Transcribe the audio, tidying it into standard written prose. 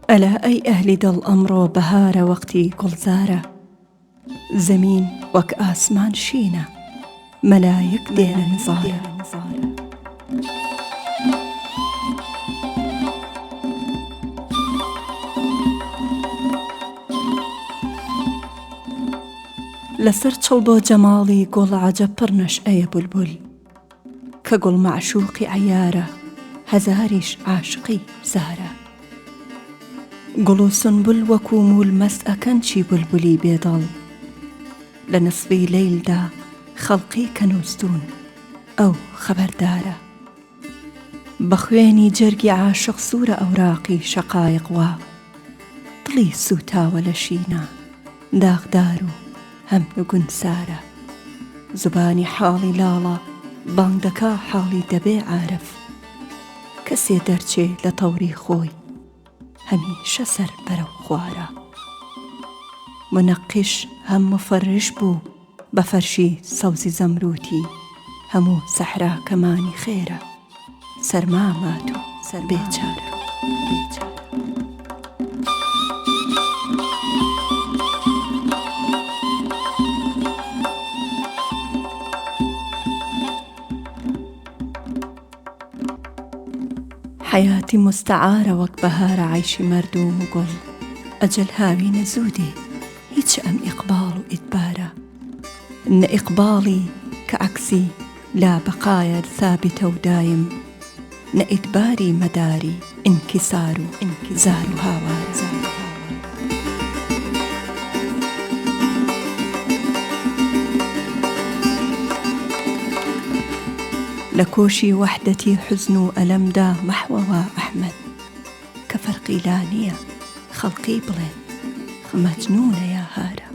ئەلا ئەی ئەهلی دڵ ئەمڕۆ بەهارە وەقتی گوڵزارە زەمین وەک ئاسمان شینە مەلایک دێنە نزارە. لەسەر چڵ بۆ جەماڵی گوڵ عەجەب پڕ نەشئەیە بولبول. کە گوڵ مەعشووقی عەیارە هەزاریش عاشقی زارە. گوڵ و سونبول وەکوو موول مەست ئەکەن چی بولبولی بێ دڵ. لە نسفی لەیلدا خەڵقی کە نووستوون ئەو خەبەردارە. بە خوێنی جەرگی عاشق سوورە ئەوراقی شەقایق وا دڵی سووتاوە لە شینا داغدار و هەم نگونسارە. زوبانی حاڵی لاڵە بانگ دەکا حاڵی دەبێ عارف کەسێ دەرچێ لە تەوری خۆی هەمیشە سەر بەرەو خوارە. مونەقیش هەم موفەرش بوو بە فەرشی سەوزی زەمرووتی هەموو سەحرا کەمانی خێرە سەرما مات و بێچارە. حەیاتی موستەعارە وەک بەهارە عەیشی مەردووم و گوڵ ئەجەل هاوینە زوو دێ هیچ ئەم ئیقباڵ و ئیدبارە نە ئیقباڵی کە عەکسی لا بەقایە سابتە و دایم نە ئیدباری مەداری ئینکیسار و زار و هاوارە. لە کۆشی وەحدەتی حوزن و ئەلەمدا مەحوە وا ئەحمەد کە فەرقی لا نییە خەڵقی بڵێن مەجنوونە یا هارە.